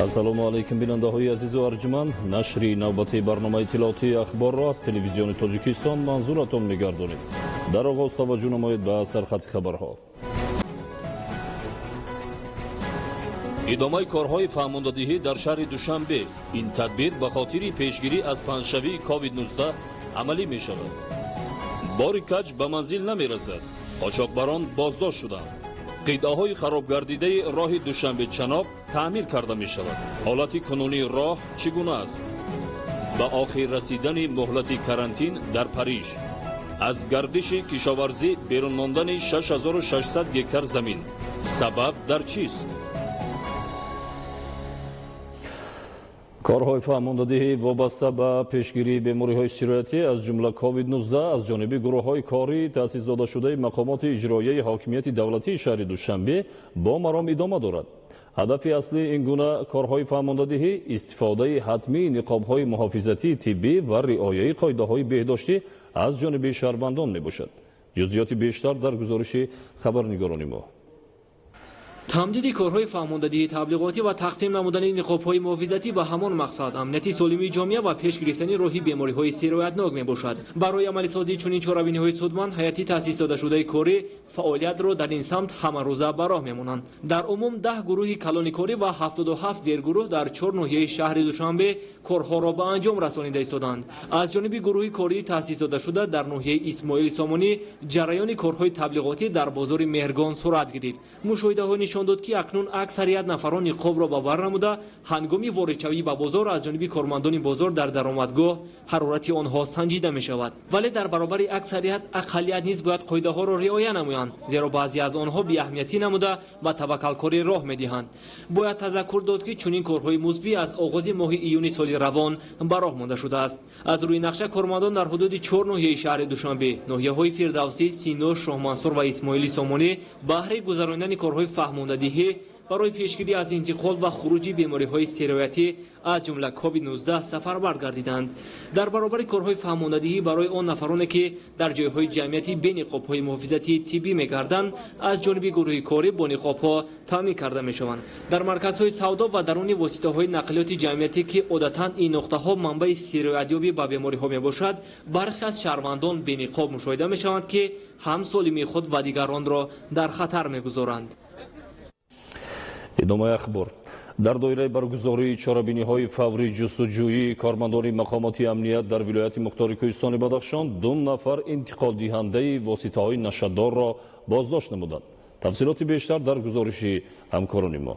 Ассалому алайкум, бинандаҳои азизу арҷманд. Нашри навбати барномаи иттилоотии ахборро аз телевизиони Тоҷикистон манзуратон мегардонем. Дар оғоз таваҷҷӯҳ намоед ба сархати хабарҳо. Идомаи корҳои фаҳмондадиҳӣ дар шаҳри Душанбе. Ин тадбир ба хотири пешгирӣ аз паҳншавии COVID-19 амалӣ мешавад. Бори каҷ ба манзил намерасад. Қочоқбарон боздошт шуданд. Қитъаҳои харобгардидаи роҳи Душанбе-Чаноқ таъмир карда мешавад. Ҳолати кунунии роҳ чӣ гуна аст? Ба охир расидани муҳлати карантин дар Париж. Аз гардиши кишоварзӣ берун мондани 6600 гектар замин. Сабаб дар чист? Корҳои фаҳмондадиҳӣ вобаста ба пешгирии бемориҳои сироятӣ, аз ҷумла COVID-19, аз ҷониби гурӯҳҳои корӣ таъсис додашудаи мақомоти иҷроияи ҳокимияти давлатии шаҳри Душанбе бо маром идома дорад. Ҳадафи аслии ин гуна корҳои фаҳмондадиҳӣ истифодаи ҳатмии ниқобҳои муҳофизатии тиббӣ ва риояи қоидаҳои беҳдоштӣ аз ҷониби шаҳрвандон мебошад. Ҷузъиёти бештар дар гузориши хабарнигорони мо. Тамдиди корҳои фаҳмондадиҳӣ, таблиғотӣ ва тақсим намудани ниқобҳои муҳофизатӣ ба ҳамон мақсад амнияти солимии ҷомеа ва пеш гирифтани роҳи бемориҳои сироятнок мебошад. Барои амалисозии чунин чорабиниҳои судманд ҳайати таъсис додашудаи корӣ фаъолиятро дар ин самт ҳамарӯза ба роҳ мемонанд. Дар умум 10 гурӯҳи калони корӣ ва 77 зергурӯҳ дар 4 ноҳияи шаҳри Душанбе корҳоро ба анҷом расонида истоданд. Аз ҷониби гурӯҳи кории таъсис додашуда дар ноҳияи Исмоили Сомонӣ ҷараёни корҳои таблиғотӣ дар бозори Меҳргон сурат гирифт. Мушоҳидаҳо нишон дод, ки акнун аксарият нафарон ниқобро ба бар намуда, ҳангоми воридшавӣ ба бозор аз ҷониби кормандони бозор дар даромадгоҳ ҳарорати онҳо санҷида мешавад. Вале дар баробари аксарият ақаллият низ бояд қоидаҳоро риоя намоянд, зеро баъзе аз онҳо беаҳамиятӣ намуда ба таваккалкорӣ роҳ медиҳанд. Бояд тазаккур дод, ки чунин корҳои мусбӣ аз оғози моҳи июни соли равон ба роҳ монда шудааст. Аз рӯи нақша кормандон дар ҳудуди 4 ноҳияи шаҳри Душанбе, ноҳияҳои Фирдавсӣ, Сино, Шоҳмансур ва Исмоили Сомонӣ баҳри гузаронидани корҳои фаҳмондадиҳӣ барои пешгирӣ аз интиқол ва хуруҷи бемориҳои сироятӣ, аз ҷумла COVID-19, сафарбар гардиданд. Дар баробари корҳои фаҳмондадиҳӣ барои он нафароне, ки дар ҷойҳои ҷамъиятӣ бе ниқобҳои муҳофизатии тиббӣ мегарданд, аз ҷониби гурӯҳи корӣ бо ниқобҳо таъмин карда мешаванд. Дар марказҳои савдо ва даруни воситаҳои нақлиёти ҷамъиятӣ, ки одатан ин нуқтаҳо манбаи сироятёбӣ ба бемориҳо мебошад, бархе аз шаҳрвандон бениқоб мушоҳида мешаванд, ки ҳам солимии худ ва дигаронро дар хатар мегузоранд. Идомаи ахбор. Дар доираи баргузории чорабиниҳои фаврии ҷустуҷӯии кормандони мақомоти амният дар вилояти мухтори Кӯҳистони Бадахшон 2 нафар интиқолдиҳандаи воситаҳои нашадорро боздошт намуданд. Тафсилоти бештар дар гузориши ҳамкорони мо.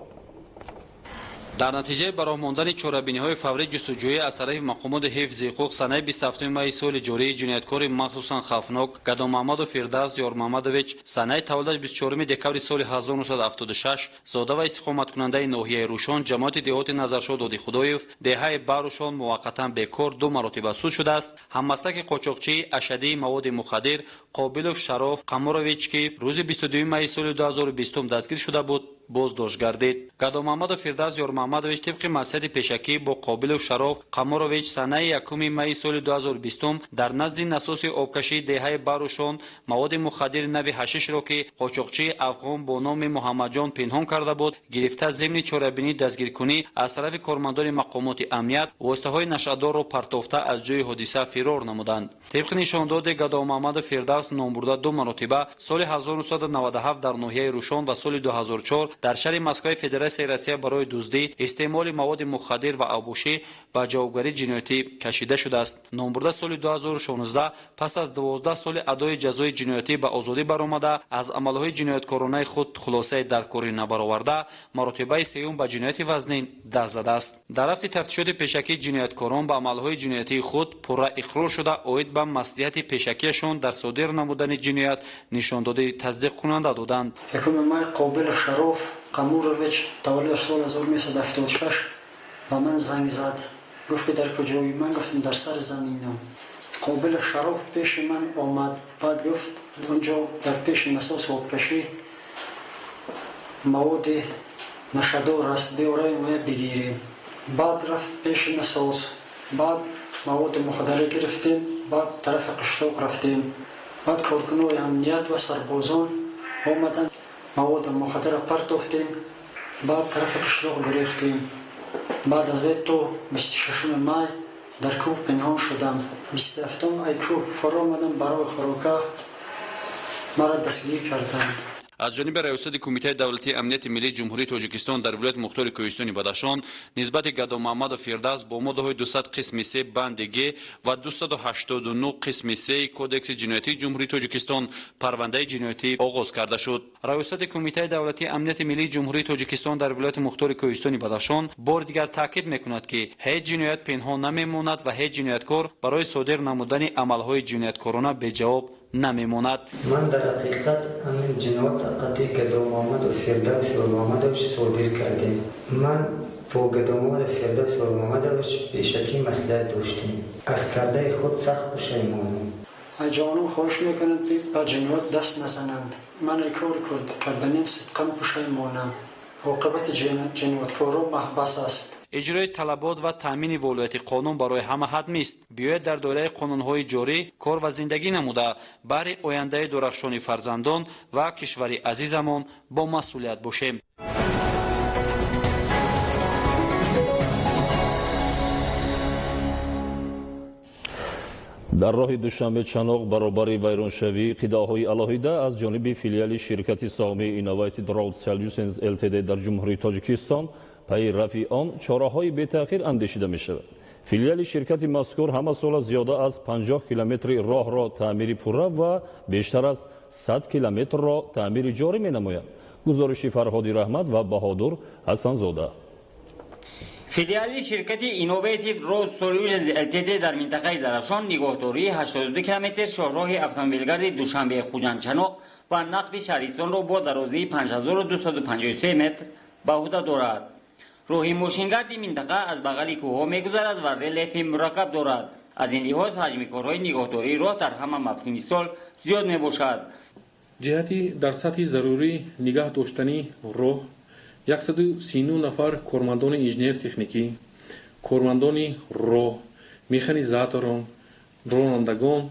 Дар натиҷаи ба роҳ мондани чорабиниҳои фаврии ҷустуҷӯӣ аз тарафи мақомоти ҳифзи ҳуқуқ санаи 27 майи соли ҷорӣ ҷинояткори махсусан хавфнок Гадомаҳмаду Фирдавс Ёрмаҳмадович санаи таваллудаш 24 декабри соли 1976 зода ва истиқоматкунандаи ноҳияи Рӯшон, ҷамоати деҳоти Назаршоҳ Додихудоев, деҳаи Барушон муваққатан бекор 2 маротиба суд шудааст. Ҳаммаслаки қочоқчии ашадии маводи мухаддир Қобилов Шароф Қамурович, ки рӯзи 22 майи соли 2020 дастгир шуда буд, боздошт гардид. Гадомаҳмаду Фирдавс Ёрмаҳмадович тибқи маслиҳати пешакӣ бо Қобилов Шароф Қамурович санаи 1 майи соли 2020 дар назди насоси обкашии деҳаи Барушон маводи мухаддири нави ҳашишро, ки қочоқчии афғон бо номи Муҳаммадҷон пинҳон карда буд, гирифта зимни чорабинии дастгиркунӣ аз тарафи кормандони мақомоти амният воситаҳои нашъадорро партофта аз ҷои ҳодиса фирор намуданд. Тибқи нишондоди Гадомаҳмаду Фирдавс номбурда 2 маротиба соли 1997 дар ноҳияи Рӯшон ва соли 2004 дар шаҳри Москваи Федератсияи Россия барои дуздӣ, истеъмоли маводи мухаддир ва авбошӣ ба ҷавобгарии ҷиноятӣ кашида шудааст. Номбурда соли 2016 пас аз 12 соли адои ҷазои ҷиноятӣ ба озодӣ баромада, аз амалҳои ҷинояткоронаи худ хулосаи даркорӣ набароварда, маротибаи сеюм ба ҷинояти вазнин даст задааст. Дар рафти тафтишоти пешакии ҷинояткорон ба амалҳои ҷиноятии худ пурра иқрор шуда, оид ба маслиҳати пешакиашон дар содир намудани ҷиноят нишондоди тасдиқкунанда доданд. 1 май Қобилов Шароф Қамурович таваллудаш соли 1976 ба ман занг зад. Гуфт, ки дар куҷоӣ? Ман гуфтам, дар сари заминам. Қобилов Шароф пеши ман омад, баъд гуфт, онҷо дар пеши насоси обкашӣ маводи нашадор аст, биёраем ва бигирем. Баъд рафт пеши насос, баъд маводи мухаддара гирифтем, баъд тарафи қишлоқ рафтем. Баъд коркунои амният ва сарбозон омаданд, маводи мухаддара партофтем, баъд тарафи қишлоқ гурехтем. Баъд аз вай то 26 май дар кӯҳ пинҳон шудам. 27 ай кӯҳ фаромадам барои хӯрока, маро дастгир карданд. Аз ҷониби Раёсати Кумитаи давлатии амнияти миллии Ҷумҳурии Тоҷикистон дар вилояти мухтори Кӯҳистони Бадахшон нисбати Гадомаҳмадов Фирдавс бо моддаҳои 200 қисми 3 банди Г ва 289 қисми 3 Кодекси ҷиноятии Ҷумҳурии Тоҷикистон парвандаи ҷиноятӣ оғоз карда шуд. Раёсати Кумитаи давлатии амнияти миллии Ҷумҳурии Тоҷикистон дар вилояти мухтори Кӯҳистони Бадахшон бори дигар таъкид мекунад, ки ҳеҷ ҷиноят пинҳон намемонад ва ҳеҷ ҷинояткор барои содир намудани амалҳои ҷинояткорона беҷавоб намемонад. Ман дар ҳақиқат ҳамин ҷиноят қати Гадомаҳмадов Фирдавс Ёрмамадович содир кардем. Ман бо Гадомаҳмадов Фирдавс Ёрмамадович пешакӣ маслиҳат доштем. Аз кардаи худ сахт пушаймонам. Аз ҷавонон хоҳиш мекунам, ки ба ҷиноят даст назананд. Ман ай кор карданим сидқан пушаймонам. Оқибати ҷинояткорон маҳбас аст. Иҷрои талабот ва таъмини волояти қонун барои ҳама ҳатмист. Биёед дар доираи қонунҳои ҷорӣ кор ва зиндагӣ намуда, баҳри ояндаи дурахшони фарзандон ва кишвари азизамон бо масъулият бошем. Дар роҳи Душанбе Чаноқ баробари вайроншавии қитъаҳои алоҳида аз ҷониби филиали ширкати саҳомии Innovative Road Solutions Ltd дар Ҷумҳурии Тоҷикистон пайи рафъи он чораҳои бетаъхир андешида мешавад. Филиали ширкати мазкур ҳамасола зиёда аз 50 километри роҳро таъмири пурра ва бештар аз 100 километрро таъмири ҷорӣ менамояд. Гузориши Фарҳоди Раҳмат ва Баҳодур Ҳасанзода. Филиали ширкати Innovative Road Solutions Ltd дар минтақаи Зарафшон нигоҳдории 82 километр шоҳроҳи автомобилгарди Душанбе Хуҷанд-Чаноқ ва нақби шаҳристонро бо дарозии 5253 метр ба ӯҳда дорад. Роҳи мошингарди минтақа аз бағали кӯҳҳо мегузарад ва релефи мураккаб дорад. Аз ин лиҳоз ҳаҷми корҳои нигоҳдории роҳ дар ҳама мавсими сол зиёд мебошад. Ҷиҳати дар сатҳи зарурӣ нигаҳ доштани роҳ 139 нафар кормандони инженер-техникӣ, кормандони роҳ, механизаторон, ронандагон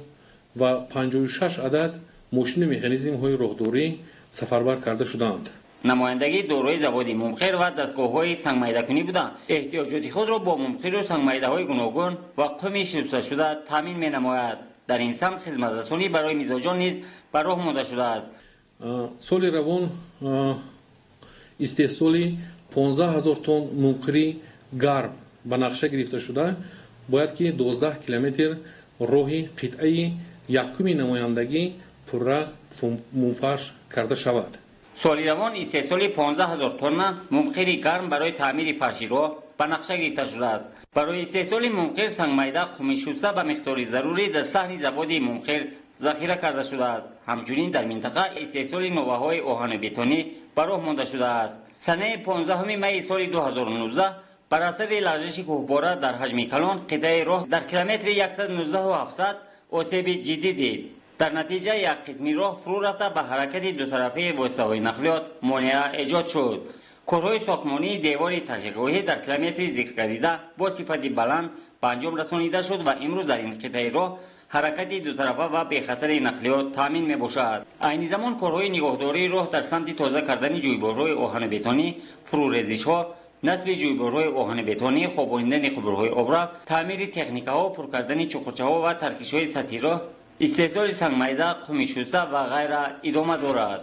ва 56 адад мошину механизмҳои роҳдорӣ сафарбар карда шудаанд. Намояндагии дорои заводи мумхир ва дастгоҳҳои сангмайдакунӣ буда, эҳтиёҷоти худро бо мумхиру сангмайдаҳои гуногун ва қуми шусташуда таъмин менамояд. Дар ин самт хизматрасонӣ барои мизоҷон низ ба роҳ монда шудааст. Соли равон истеҳсоли 15 000 тонн мумхири гарм ба нақша гирифта шуда, бояд ки 12 километр роҳи қитъаи якуми намояндагӣ пурра мумфарш карда шавад. Соли равон истеҳсоли 15 000 тонна мумхири гарм барои таъмири фарши роҳ ба нақша гирифта шудааст. Барои истеҳсоли мумхир сангмайда қуми шуста ба миқдори зарурӣ дар саҳни заводи мумхир захира карда шудааст. Ҳамчунин дар минтақа истеҳсоли новаҳои оҳану бетонӣ ба роҳ монда шудааст. Санаи 15 майи соли 2019 бар асари лағжиши кӯҳбора дар ҳаҷми калон қитъаи роҳ дар километри 119,700 осеби ҷиддӣ дид. Дар натиҷа як қисми роҳ фурӯ рафта ба ҳаракати дутарафаи воситаҳои нақлиёт монеа эҷод шуд. Корҳои сохтмонии девори таҳқиқгоҳӣ дар километри зикргардида бо сифати баланд ба анҷом расонида шуд ва имрӯз дар ин қитъаи роҳ ҳаракати дутарафа ва бехатари нақлиёт таъмин мебошад. Айни замон корҳои нигоҳдории роҳ дар самти тоза кардани ҷӯйборҳои оҳану бетонӣ, фурӯрезишҳо, насби ҷӯйборҳои оҳану бетонӣ, хобонидани қубурҳои обрав, таъмири техникаҳо, пур кардани чуқурчаҳо ва таркишҳои сатҳи роҳ, истеҳсоли сангмайда, қуми шуста ва ғайра идома дорад.